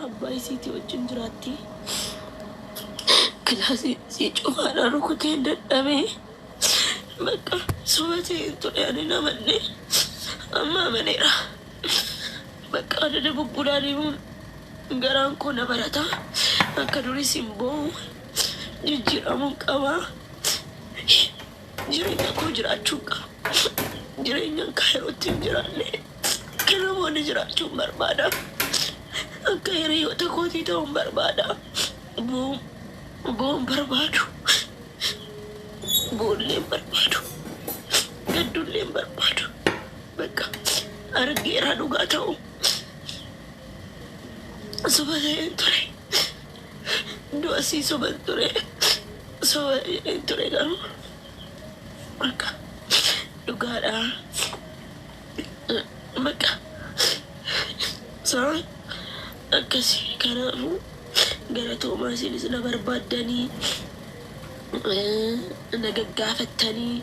Abbaa isiitii wajjin jiraatti. Kilaasii isii cufaadhaan rukutee dadhabee bakka soba ta'een ture ani hin amanne amma amaneera. Bakka adada bubbulaa deemuun garaan koo na barata. Akka duris hin boo'u. Jijjiiramuun qaba. Jireenya koo jiraachuun qaba. Jireenyaan Kaayirootti hin jiraanne akka namoonni jiraachuun barbaada. Akka hiriyoota kootii ta'uun barbaada. Boo'uun boo'uun barbaadu. Boo'ullee hin barbaadu. Gaddullee hin barbaadu. Bakka argeera dhugaa ta'u. Soba ta'een ture. Du'asii soban ture. Soba jedheen ture garuu bakka dhugaadha. Bakka isaa akkasi kanaafuu galatoomaa isinis na barbaaddanii na gaggaafattanii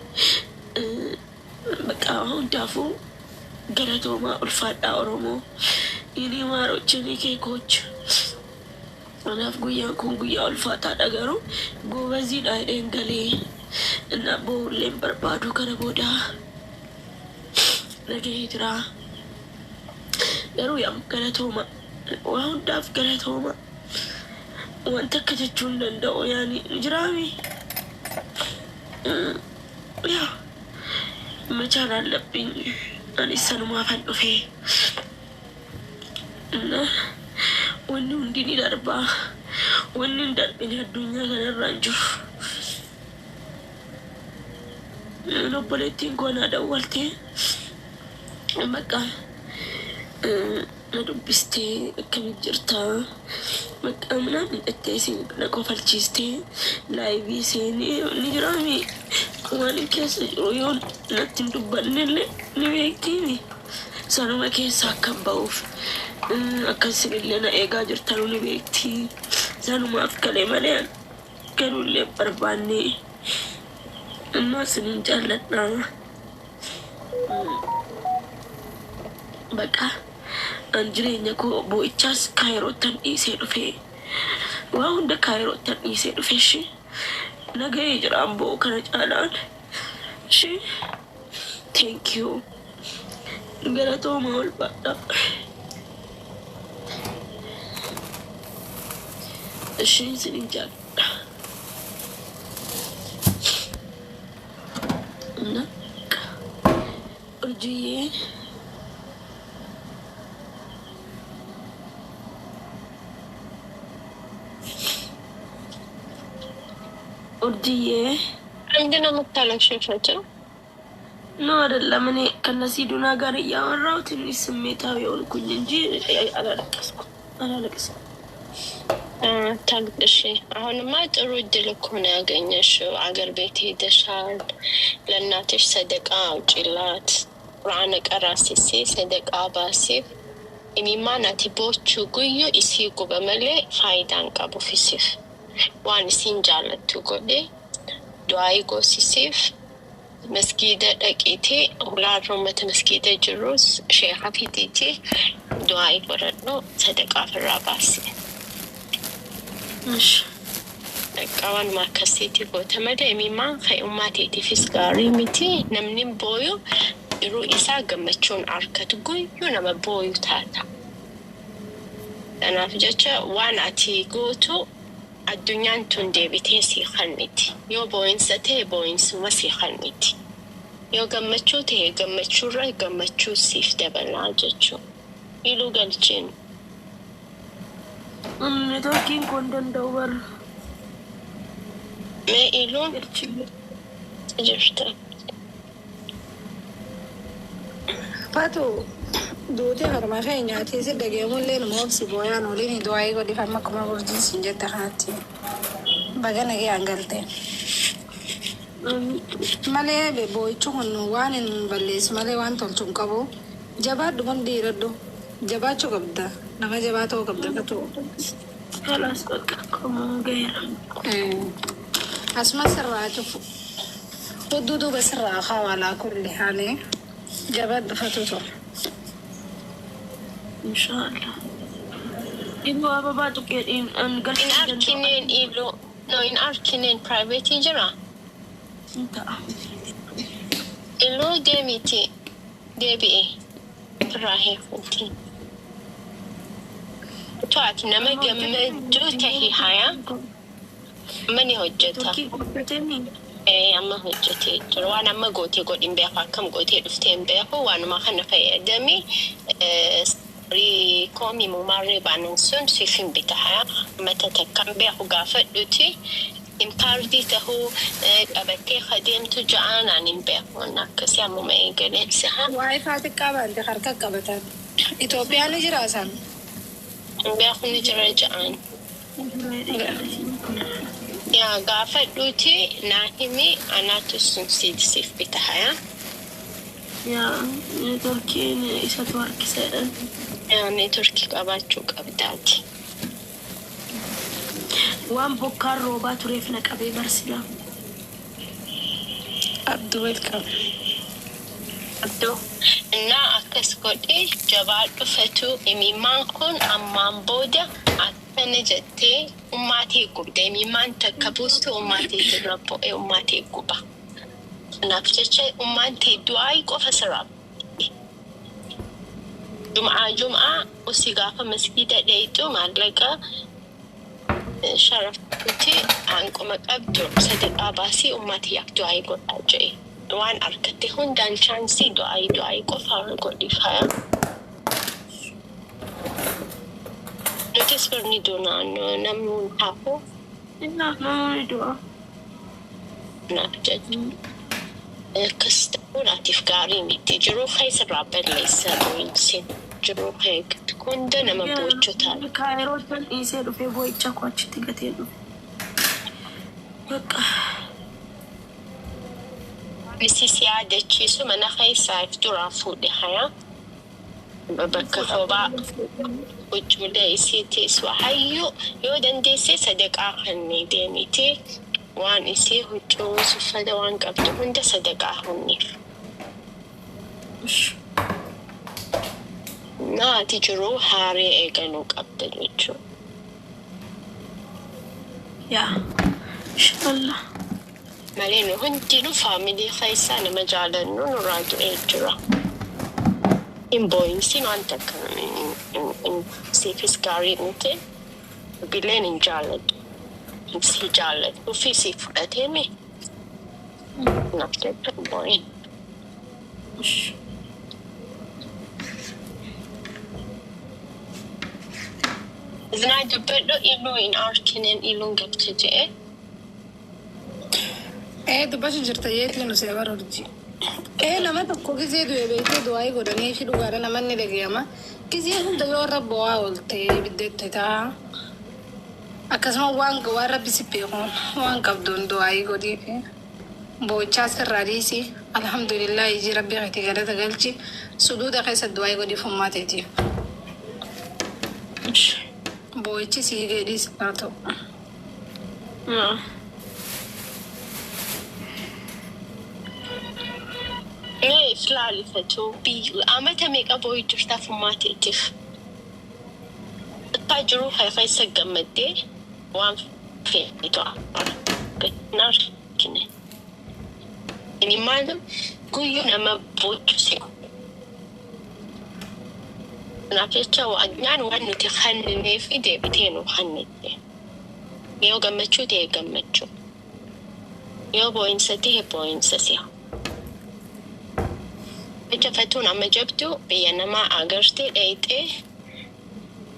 bakka hundaafuu galatoomaa ulfaadhaa Oromoo. Yinii maaroch yinii keekooch. Anaaf guyyaan kun guyyaa ulfaataadha garuu goobaziidha jedheen galee na boo'ullee hin barbaadu kana booda nagahee jira. Garuu yaa galatooma waa hundaaf galatooma wanta akka jechuu hin danda'u yaani ni jiraami. Yaa መቻል አለብኝ ani sanumaafan dhufe እና wanni hundi ni darba wanni hin darbine addunyaa kanarra hin jiru. Obboleettiin koo na dawwaltee bakka na dubbistee akkamitti jirta bakka ምናምን jettee isin na kofalchiistee laayivii seenee ni jiraami waan keessa jiru yoo natti hin dubbannellee ni beektiimi. Sanuma keessa akkan ba'uuf akka isinillee na eegaa jirtanu ni beekti. Sanumaaf galee malee galuullee hin barbaanne. Amma isinin jaalladha. Baqa an jireenya koo boo'ichaas kaayiroottan dhiisee dhufe. Waa hunda kaayiroottan dhiisee dhufe ishee. Nagahee jiraan bo'u kana caalaan. Ishee thank you. Galatooma ulfaadha. Ishee isinin jaalladha. እና urjiyyee urjiyyee ምንድን ነው የምታለቅሺው? ፈጭ ነው አይደለም። እኔ ከነሲዱና ጋር እያወራሁ ትንሽ ስሜታዊ ሆንኩኝ እንጂ አላለቀስኩም አላለቅስም። ታልቅሺ። አሁንማ ጥሩ እድል እኮ ነው ያገኘሽው። አገር ቤት ሄደሻል። ለእናትሽ ሰደቃ አውጪላት። ቁርአን ቀራሲሲ ሰደቃ ባሲፍ imimmaan ati boochuu guyyu isii guba malee faayidaan qabu fisiif. Waan isiin jaallattu godhe du'aayii goosisiif masgiida dhaqiitee hulaarra uummata masgiida jirus sheeka fidiitii du'aayii godhadhu sadaqaa ofirraa baasi. እሺ Dhaqqaa waanuma akkasiitii goota malee imimmaan fayyummaa teetiifis gaarii miti. Namni booyu yeroo isaa gammachuun argatu guyyuu nama booyu taata. Kanaaf jecha waan ati gootu addunyaan tun deebitee sii kenniti. Yoo boo'insa ta'e boo'insuma sii kenniti. Yoo gammachuu ta'e gammachuurra gammachuu siif dabalaa jechuudha. Iluu galchiin. Neetworkiin koo hin danda'u bara. Mee iluun Galchine. jirta. Fatu duutee harma kee nyaatee si dhageemullee numa obsi booyaan oliin du'aayii godhiif amma akkuma urjiin siin jette kanatti. Baga nagayaan galte. Malee boo'ichi kun waan hin balleessu malee waan tolchu hin qabu. Jabaadhu kun dhiiradhu. Jabaachuu qabda. Nama jabaa ta'uu qabda Fatu. Kalaas bakka qomoo gaheera. Asuma sirraa cufu. Hudduu duuba sirraa kaawaa alaa kulli haali. Jabaadhu Fatu too. Inshaallah. Iluu ababaa tuqee an In galchuu danda'u. arkineen iluu no in arkineen private jira. Ni ta'a. Iluu deemiti deebi'e irraa heefuuti. To'ati nama gammachuu tahi haya amma ni hojjeta. Turkii hojjetee Ee amma hojjetee jira. Waan amma gootee godhin beeku akkam gootee dhuftee hin beeku waanuma kana fayyadami koomii mumaarree baanan sun siif hin bita haya mata takkan beeku gaafadhuti. Impaardii tahuu qabattee adeemtu ja'aan ani hin beeku waan akkasii ammuma eegaleen siha. Waa'ee xiqqaa baante harka qabatan. Itoophiyaan ni jira isaan. Hin beeku ni jira ja'aan. Yaa gaafadhuuti naa himi anaatu sun siif bita haya. Yaa neetworkiin isatu harkiseedha. Yaa neetworkii qabaachuu qabdaati. Waan bokkaan roobaa tureef na qabee barsila. Abdu welcome. Abduu. Innaa akkas godhee jabaadhu fetuu imimmaan kun ammaan booda akkana jettee ummaatee gubda. Imimmaan takka buustu ummaatee irra bu'ee ummaatee guba. Kanaaf jecha ummaan tee du'aa qofa sirraa. Jum'aa jum'aa usii gaafa masgiida dheeyxu maallaqa sharafuuti hanquma qabdu sadaqaa baasii ummaatiyaaf du'aa godhaa jedhe. Waan argatte hundaan chaansii du'aa du'aa qofa godhiif haya. Nutis birni duunaan namni taafu Innaaf namoonni du'a. Kanaaf jecha akkas ta'uun atiif gaarii miti. Jiruu keessa irraa balleessa boo'insi. Jiruu kee hunda nama boochuu ta'a. Kaayiroo tan dhiisee dhufee boo'icha koo achitti gatee dhufe. Bakka. Isi si yaadachiisu mana keessaa if duraa fuudhe haya. Bakka kophaa huccuulee isiitiis wahayyuu yoo dandeesse sadaqaa kennee deemiti. Waan isii huccuu uffata waan qabdu hunda sadaqaa kenniif. Na ati jiruu haaree eegaluu qabda jechuudha. Yaa. Inshallah. Malee nu hundinuu faamilii keessaa nama jaalannu nurraa du'ee jira. Hin boo'insin waan takka siifis gaarii miti. Bileen hin jaalladhu. Si jaalladhu. Ofii si fudhatee mi? Naaf jecha hin boo'in. Zinaa dubbadhu iluu hin arkineen iluun gabte je'e. Ee dubbachuu jirta yeetii nu seebar urji. Ee nama tokko gisee du'e beektee du'aa godhanii fi dhugaadha namanni dhagayama. Gisee hunda yoo irra bo'aa oolte ibiddeetti ta'a. Akkasuma waan waan rabbi si beekuun waan qabduun du'aa godhii fi boochaa sirraa dhiisi. Alhamdulillah iji rabbi keetii galata galchi. Suduuda keessa du'aa godhiif ummaa teetiif. Boo'ichi sii gadiis haa ta'u. Yaa. Mee ilaalifatu biyya amata meeqa boo'ii jirtaaf ummaa teetiif. Akka jiruu keessa gammaddee waan feetu argina argine. Inni maal guyyuu nama boochise. Kanaaf jecha waan waan nuti kennee fi deebitee nu kennite. Yoo gammachuu ta'e gammachuu. Yoo boo'insa ta'e boo'insa si'a. Jecha fatuun amma jabdu biyya namaa agartee dheeyxee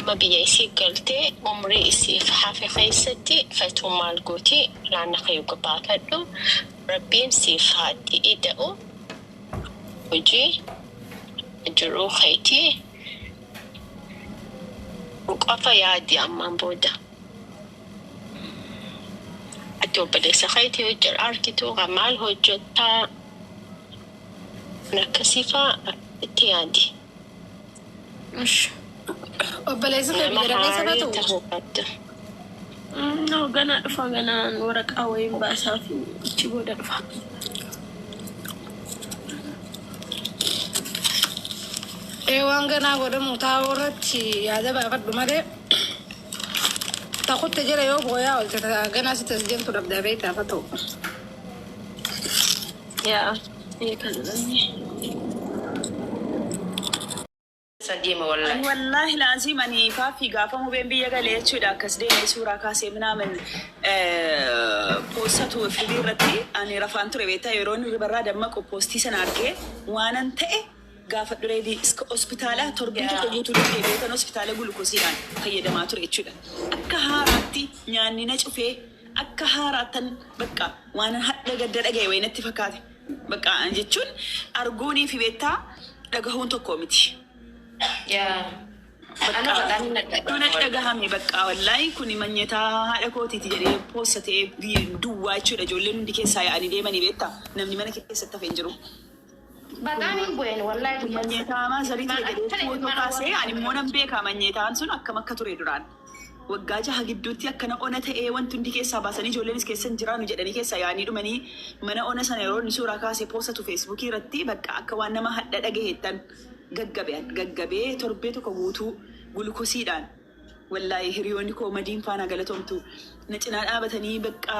amma biyya isii galtee umrii isiif hafe keessatti fatuun maal gooti laana kee gabaafadhu rabbiin siif haadhi ida'u hojii jiruu keetii qofa yaadi ammaan booda. Ati obboleessa keetii hojii argitu maal hojjettaa akkasii fa'aa itti yaadi. Obboleessi kee Nama biyya keessa haarii batu. ta'uu qabda. No, ganaa dhufa ganaan waraqaa wayiin baasaa fi achi booda dhufa. Ee waan ganaa godhamu taa'uu irratti yaada baafadhu malee. Ta kutte jala yoo booyaa oolte ta ganaa sitti as deemtu dhabdaa beektaa fatoo. Yaa ee kan namni. San deema Ani wallahi. wallaahi laaziim ani faaffii gaafa mubeen biyya galee jechuudha akkas deemee suuraa kaasee minaamin poostatu FB irratti ani rafaan ture beektaa yeroo inni ribarraa dammaqu poostii sana argee waanan ta'e gaafa dhureedii hospitaala torbii tokko guutuu deddeebi'ee kan hospitaala gulukoosiidhaan fayyadamaa ture jechuudha. Akka haaraatti nyaanni na cufee akka haaraattan bakka waan hadha gadda dhaga'e wayii natti fakkaate. Bakka jechuun arguunii fi beektaa dhagahuun tokko miti. Yaa. Ana Bakka bataan na na dhagahama. dhagahame bakka wallaahi kuni manyataa haadha kootiiti jedhee poostatee duwwaa jechuudha. Ijoolleen hundi keessaa yaa'anii deemanii beektaa namni mana keessatti hafee hin jiru. Bataan hin bu'een wallahi guyyaa sana. Manyeetaa maazarii ture Maal jedhee akkana footoo mana kaasee warra ani immoo nan beekaa manyeetaan sun akkam akka ture duraan. Waggaa jaha gidduutti akkana ona ta'ee wanti hundi keessaa baasanii ijoolleenis keessa hin jiraannu jedhanii keessaa yaa'anii dhumanii mana ona sana yeroo inni suuraa kaasee poostatu feesbuukii irratti bakka akka waan nama hadha dhagaheettan gaggabean gaggabee torbee tokko guutuu gulukosiidhaan wallaahi hiriyoonni koo madiin faana galatoomtu na cinaa dhaabatanii bakka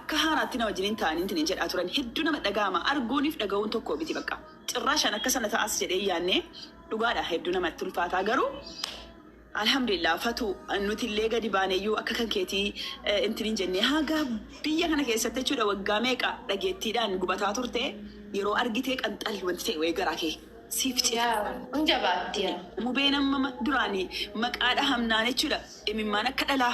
akka haaraatti na wajjiniin ta'anii tini jedhaa turan hedduu nama dhaga'ama arguuniif dhaga'uun tokko miti bakka cirraashaan akka sana ta'as jedhee yaannee dhugaadha hedduu namatti ulfaataa garuu alhamdulillah fatu nuti illee gadi baaneyyuu akka kan keetii intiniin jennee haga biyya kana keessatti jechuudha waggaa meeqa dhageettiidhaan gubataa turte yeroo argitee qanxal wanti ta'e wayii garaa kee siif cita. Yaa. Hin jabaatti yaa. Mubeen amma duraanii maqaa dhahamnaan jechuudha imimmaan akka dhalaa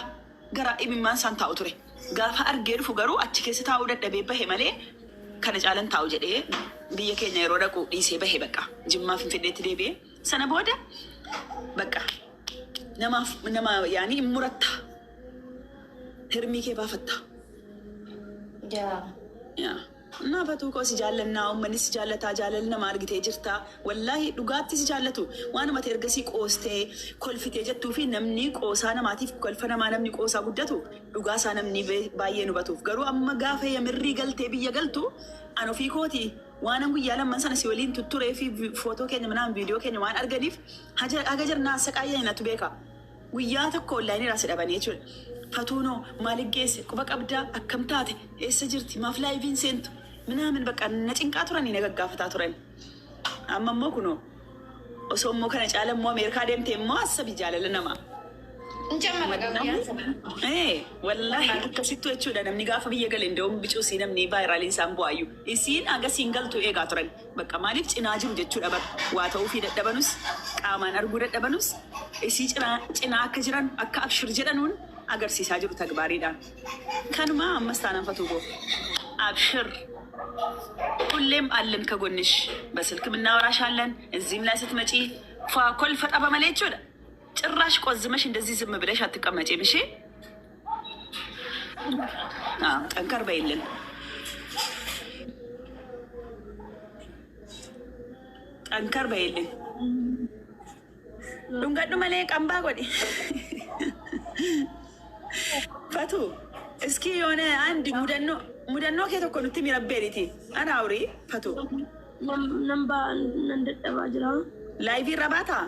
gara imimmaan isaan taa'u ture. Gaafa argee dhufu garuu achi keessa taa'uu dadhabee bahe malee kana caalan taa'u jedhee biyya keenya yeroo dhaqu dhiisee bahe bakka Jimmaa Finfinneetti deebi'ee sana booda bakka namaaf nama yaanii hin muratta hirmii kee baafatta. Yaa. Yaa. Naafatuu koo si jaallannaa uummanni si jaallataa jaalala nama argitee jirta. Wallaahi dhugaatti si jaallatu waanuma ta'e ergasii qoostee kolfitee jettuu fi namni qoosaa namaatiif kolfa namaa namni qoosaa guddatu dhugaa isaa namni baay'ee hubatuuf. Garuu amma gaafa yamirrii galtee biyya galtu an ofii kooti waan an guyyaa lamman sana si waliin tutturee fi footoo keenya manaan viidiyoo keenya waan arganiif haga jirnaa saqaayyee natu beeka. Guyyaa tokko onlaayinii irraa si dhabanii jechuudha. Fatuunoo maaliif geesse quba qabdaa akkam taate eessa jirti maaf laayiviin seentu minaamin bakka na cinqaa turanii na gaggaafataa turan. Amma immoo kunoo osoo immoo kana caala immoo Ameerikaa deemte immoo assabi jaalala namaa. Hin cammala guyyaan sana. Ee wallaahi akkasittu jechuudha namni gaafa biyya gale indoom bicuusii namni vaayiraaliin isaan bu'aayyuu. Isiin agasiin galtu eegaa turan. Bakka maaliif cinaa jiru jechuudha bakka waa ta'uufii dadhabanus qaamaan arguu dadhabanus isii cinaa cinaa akka jiran akka abshir jedhanuun agarsiisaa jiru tagbaariidhaan. Kanuma ammas taanaan fatuu koo አብሽር ሁሌም አለን ከጎንሽ፣ በስልክም እናወራሻለን። እዚህም ላይ ስትመጪ ፏ ኮልፈጣ በመለ jechuudha። ጭራሽ ቆዝመሽ እንደዚህ ዝም ብለሽ አትቀመጪም። እሺ አዎ፣ ጠንከር በይልን፣ ጠንከር በይልን። Dhungadhu malee qambaa godhi. Fatu እስኪ የሆነ አንድ mudannoo kee tokko nutti mirabbeeriti. Ana awri Fatu. Nan baa nan dadhabaa jira. Laayivii irra baataa?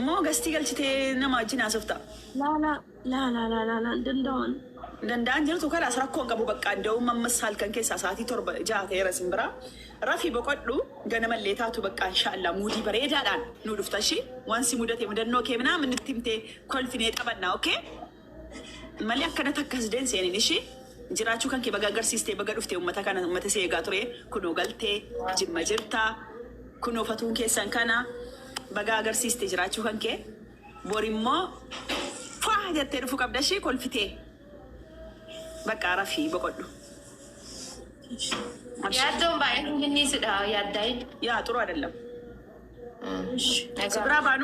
Moo gastii galchitee nama wajjin haasofta? Laa laa laa laa laa laa laa danda'an. Danda'an jirtu kalaas rakkoon qabu bakka anda'uun ammas halkan keessaa sa'aatii 7 6 ta'eera sin bira. Rafii boqodhu ganamallee taatu bakka inshaallah muudii bareedaadhaan nu dhufta ishii waan si mudate mudannoo kee minaa nutti himtee kolfinee taphannaa okee? Malee akkana takkas deenseenin ishii jiraachuu kan kee baga agarsiistee baga dhuftee uummata kana uummata si eegaa ture kunoo galtee jimma jirtaa kunoo fatuun keessan kana baga agarsiistee jiraachuu kan kee borimmoo faa jettee dhufuu qabda ishii kolfitee. Bakka rafii boqodhu. Yaaddoon baay'ee finfinniisidha yaaddaa. ያ ጥሩ አይደለም። ስብራ ባኑ